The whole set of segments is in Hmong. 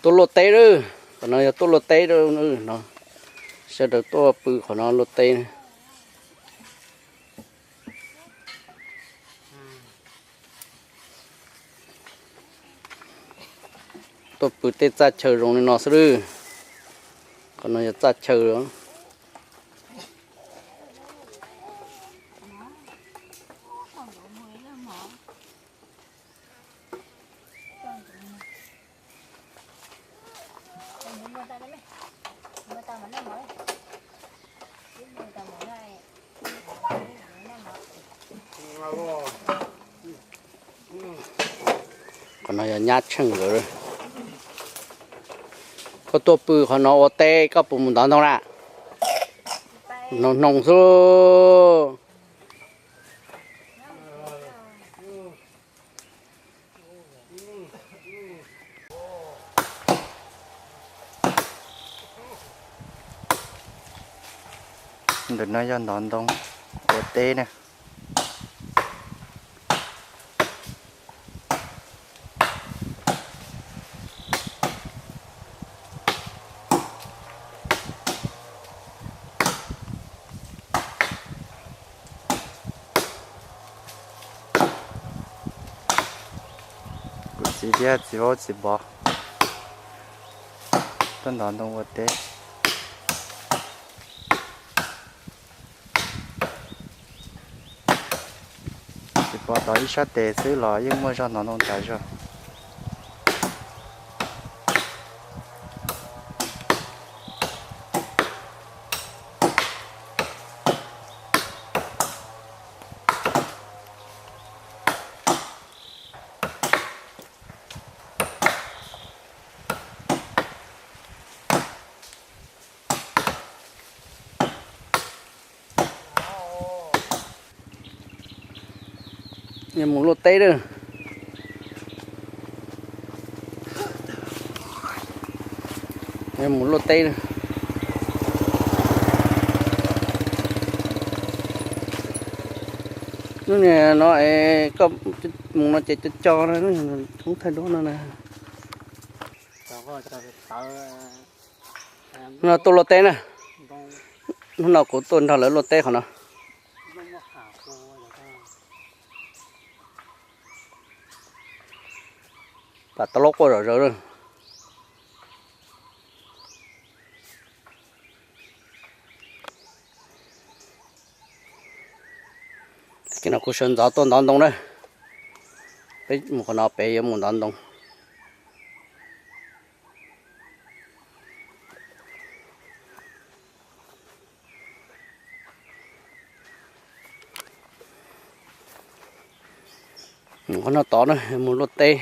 Tuaj luaj teb lawm, qhov no yog tuaj luaj teb lawm no. Sawv daws tuaj pw qhov no luaj teb. Tuaj pw tej txaj chaw zoo li no xwb lawm. Qhov no yog txaj chaw. Qhov no yog nyab Tsheej nkawd. Koj tuaj pw qhov no ua teb, koj puas mus ntov ntoo na? Hnoos hnoos xwb. Ntawm no yog ntov ntoo ua teb na. Kuv txiv thiab txiv vaub txiv pov tuaj ntov ntoo ua teb. Tsis pom tau ib sab tes xwb los yeej muaj zog ntov ntoo tas zog. Yuav mus luaj teb lawm. Yuav mus luaj teb lawm. Hnub no es koj mus no ces co co no, thoob thaij duab no na. Hnub no tuaj luaj teb na. Hnub no kuv tuaj nrog lawv luaj teb qhov no. Pam tau lub quaj zom zaws lawm. Tag kis no kuv sawv ntxov tuaj ntov ntoo na. Peb mus qhov no pem yuav mus ntov ntoo. Mus qhov no tod na, mus luaj teb.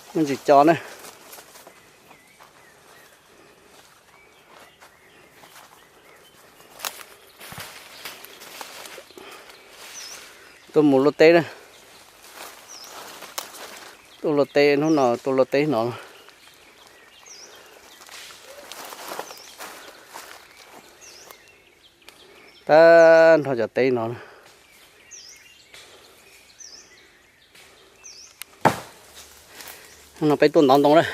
Muaj ntsis co na. Tuaj mus luaj teb na. Tuaj luaj teb hnub no, tuaj luaj teb no. Tag nrho cov teb no. No peb tuaj ntov ntoo na.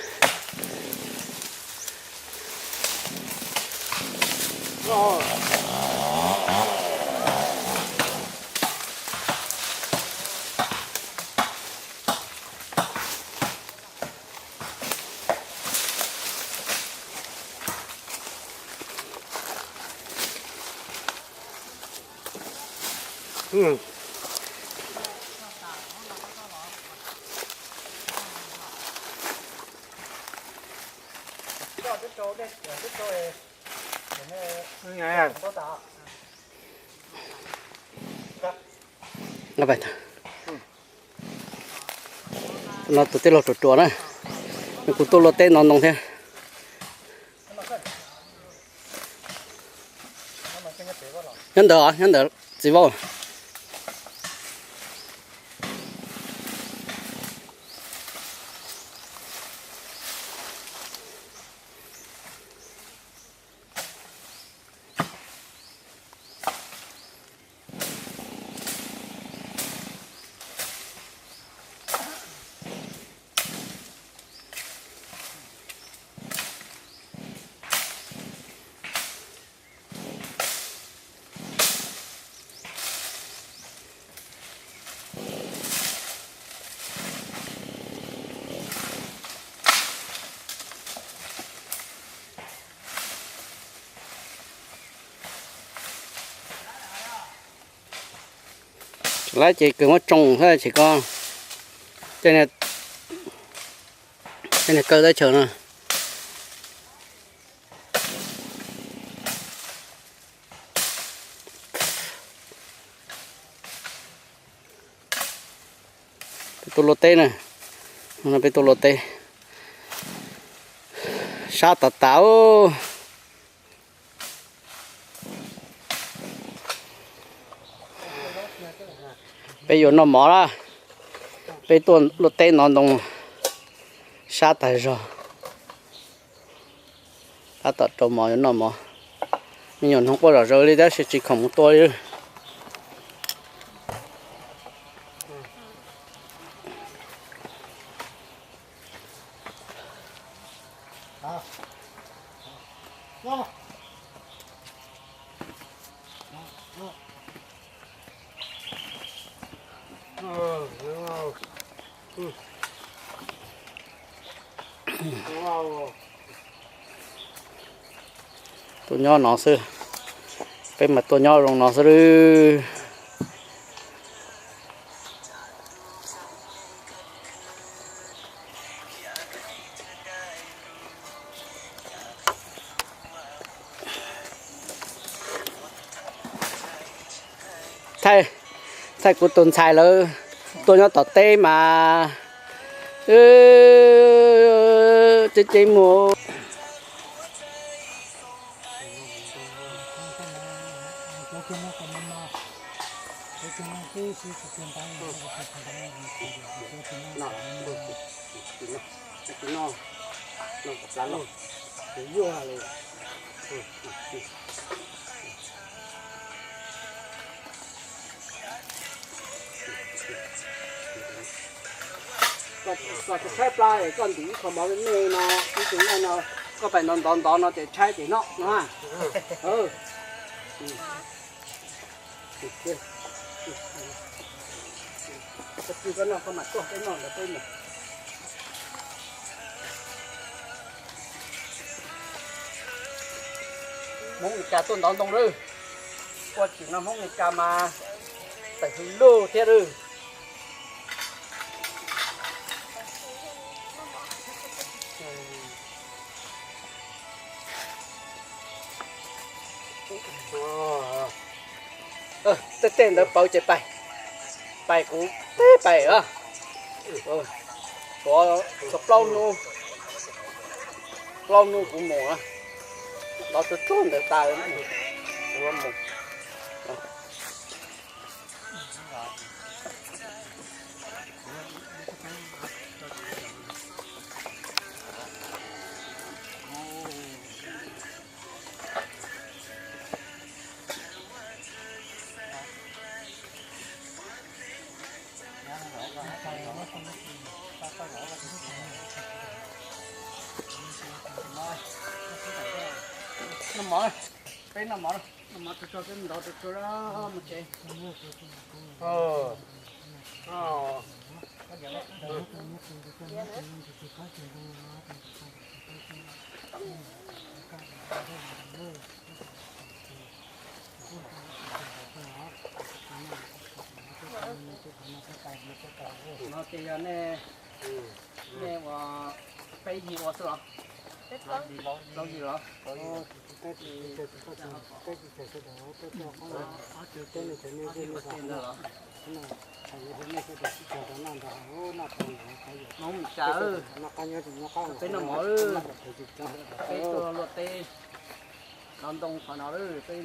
No tus tij laug ruam ruam na, nws kuj tuaj luaj teb ntov ntoo thiab. Nyob ntawd, nyob ntawd txiv vaub. Lawv ces kawg muab tsoo xwb ces ko, tej niag kaw teb chaws no. Peb tuaj luaj teb na, peb tuaj luaj teb, sab tas tas. Peb yuav noj mov lawm, peb tuaj luaj teb ntov ntoo, sab tas zog. Tab tom rau mov yuav noj mov. Me nyuam hnoos quaj zom zaws li tab sis tsis khoom mus tua li. Tuaj nyob no xwb, peb mas tuaj nyob zoo no xwb lawm. Thaij, thaij kuv tus ntxhais lawv tuaj nyob tom teb mas, ceb ceb muag. Koj tshaib plab es koj ntim ib qho mov me me no, ib tug no, koj pais ntov ntov ntov no ces tshaib ces noj no. Koj tsis koj noj koj mam tuaj peb noj ntawd peb mus. Hmoob Mes Kas tuaj ntov ntoo lawm. Ua tsim no Hmoob Mes Kas mas tawm hws lug thiab lawm. Tej tej ntawd pauv ces pais, pais kuv teb pais. Tuav txog plaub hnub, plaub hnub kuv mus, los tsuag tsuag ntawd tas kuv mus. Noj mov, peb noj mov, noj mov tsuag tsuag peb mus ntov tsuag tsuag mus tsev. No ces yog nej, nej ua peb yig ua xwb los? Plaub yig los? Hmoob Mes Kas, peb noj mov, peb tuaj luaj teb ntov ntoo qhov no lawm, peb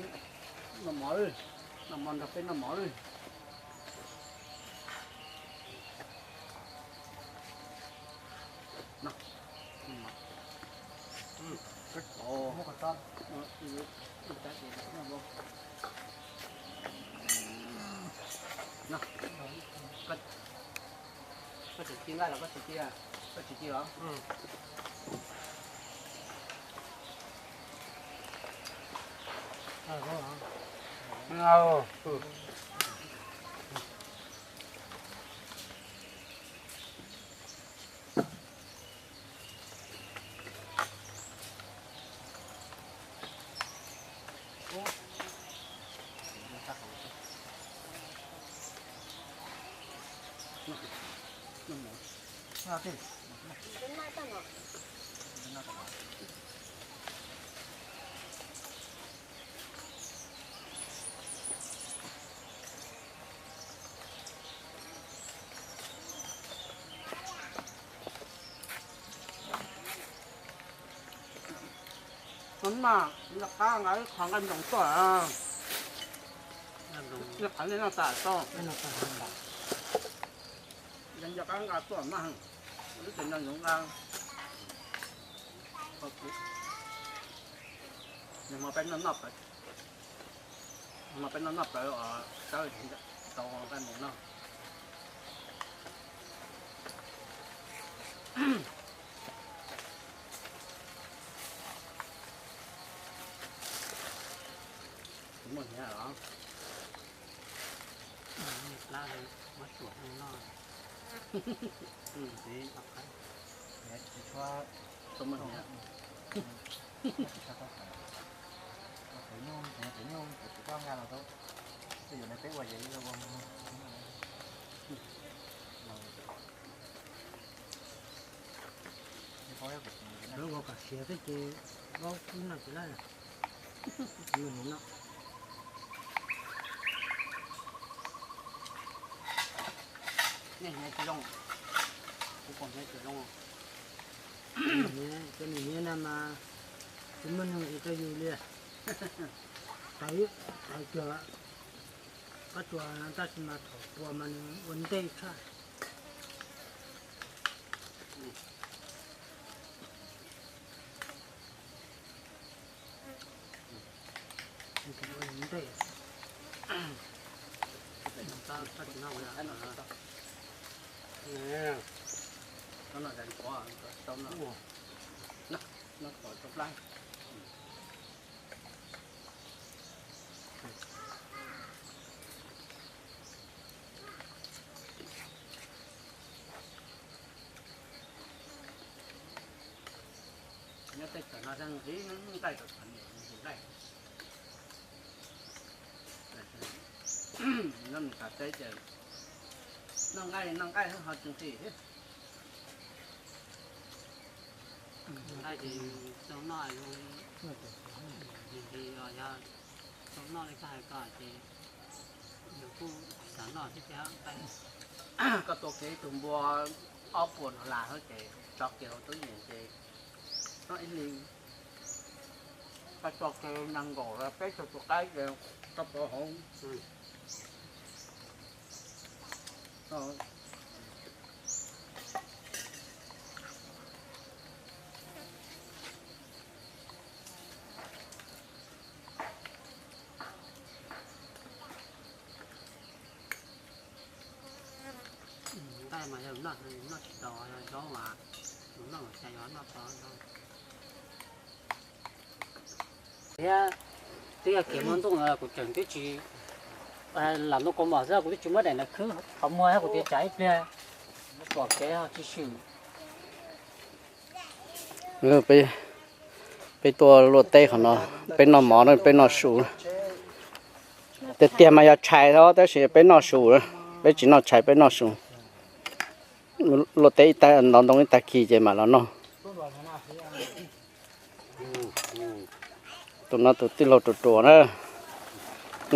noj mov lawm, noj mov nrog peb noj mov lawm. Koj tseem ci nqaij los koj tsis ci, koj tsis ci los? Mas nco qab nqa ib qho nqaij nploos tuaj, nqa nej noj tas tau. Nco qab nqa tuaj mas, ib tes nco ntsoov nqa. Nws hmo peb noj noj pawv, hmo peb noj noj pawv os, tau nqaij nploos noj. Muaj hniav los? Plab muab tsuam noj. Tsis tshuav, tsis tshuav tau hniav. Tsis tshuav tau hniav, tsis nyuj, tsis tau nqa los tau. Tej zaum no peb ua ces ua mus. Lawv ua kom siav thiab ces vaub kub no tsis laij. Mus no. Nej hniav tsis zoo, kuv pom hniav tsis zoo. Cov niag hniav no mas tsis muaj neeg ev rau yus li. Tawv, tawv cuag qab tsuas tab sis mas thaum puas mas nws ua ntej tshaj. Nyob teb chaws no xeeb ib nqaij tau txom nyem ntsis nqaij. Nyob Meskas teb ces noj nqaij noj nqaij ho tsis nqhis thiab. Nqaij ces tau noj, yog tau noj li koj hais ko ces yus kuj xav noj thiab tiag. Koj tua kiag ib tug npua ob puas dollar xwb ces tso kiag hauv tub yees ces noj ib hlis. Koj tso kiag nees nkaum los peb caug tus qaib ces koj pov hauv. Nqaij mas yog noj, noj tsis tau, yog zaub mas noj mas cas yuav noj tau zaub. Thiab twb yog kev muaj ntxooj no kuv tseem twb tsis lam ntoo kaus mom xwb, kuv twb tsis muab daim ntawd khwb qhov muag thiab, kuv tias tsam ib pliag pom kev ho tsis swm. Peb tuaj luaj teb qhov no, peb noj mov na, peb noj su. Tiag tiag mas yog tshais os, tab sis peb noj su, peb tsis noj tshais, peb noj su. Luaj teb ntov ntoo ib tag kis ces mam los noj. Tus no tus tij laug ruam ruam na,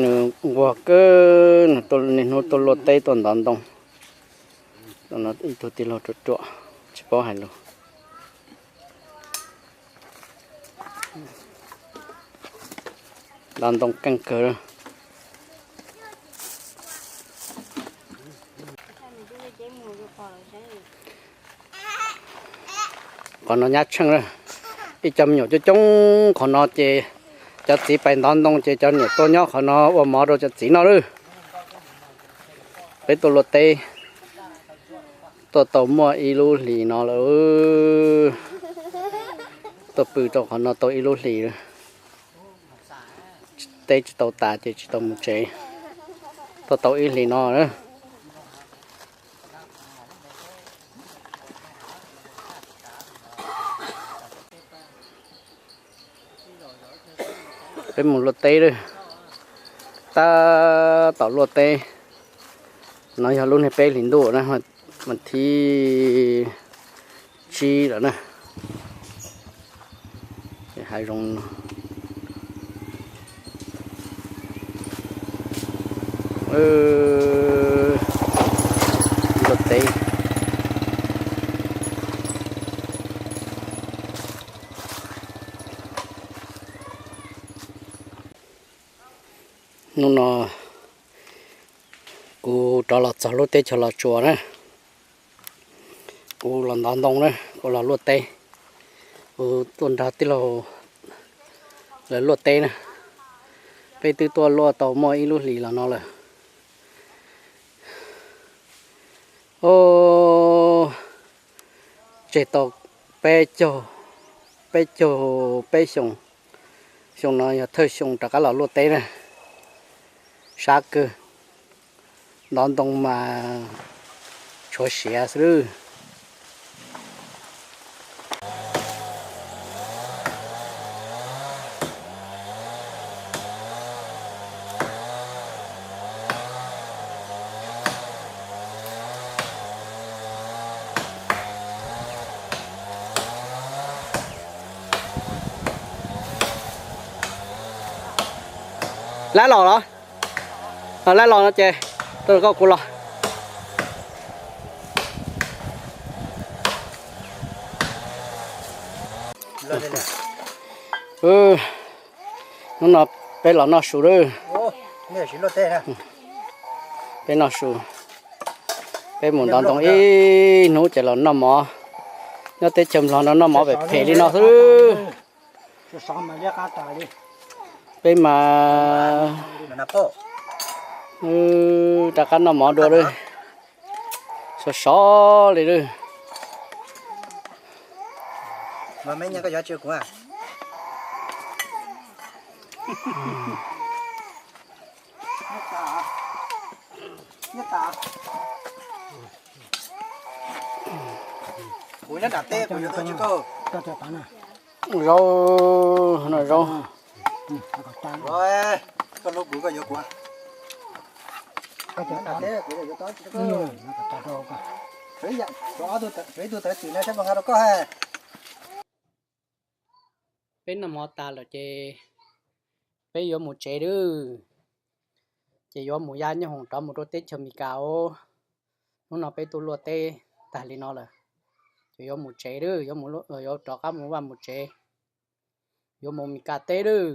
nws nquag kawg, nws niaj hnub tuaj luaj teb tuaj ntov ntoo. Tus no ib tug tij laug ruam ruam, tsis paub hais lus. Ntov ntoo keej kawg. Qhov no nyab tsheej, ib co me nyuam coob coob qhov no ces cov txiv pais ntov ntoo ces cov niam tuaj nyob qhov no ua mov rau cov txiv noj lawm. Peb tuaj luaj teb tuaj tau muaj ib lub hlis no lawm. Tuaj pw rau qhov no tau ib lub hlis. Teb tsis tau tas ces tsis tau mus tsev. Tuaj tau ib hlis no. Peb mus luaj teb lawm. Tab tom luaj teb, No yog lub niag peb hlis ntuj na, mas thib tsib lawm na. Hav zoov luaj teb. Hnub no kuv rov los txog lub teb chaws Los Tsuas na. Kuv los ntov ntoo na, kuv los luaj teb. Kuv tuaj nrog tij laug lawv luaj teb na. Peb twb tuaj luaj tau muaj ib lub hlis los no lawm. Os, tseg tau peb caug, peb caug peb xyoos. Xyoo no yog thawj xyoo rov qab los luaj teb na. Sab kawg, ntov ntoo mas tshuav siav xwb lawm. Laib los los? Laib los no ces tuaj koj kuv los. Hnub no peb los noj su lawm. Peb noj su, peb mus ntov ntoo ib hnub ces los noj mov. Nyob teb chaws Nplog no noj mov phem phem li no xwb. Peb mas rov qab noj mov dua lawm. Sov sov li lawm. Zaub, no zaub. Peb noj mov tas lawm ces peb yuav mus tsev lawm. Ces yuav mus ya nyoob hoom rov mus rau teb chaws Amelikas os. Hnub no peb tuaj luaj teb tag li no lawm, ces yuav mus tsev lawm, yuav rov qab mus vaj mus tsev, yuav mus Amelikas teb lawm.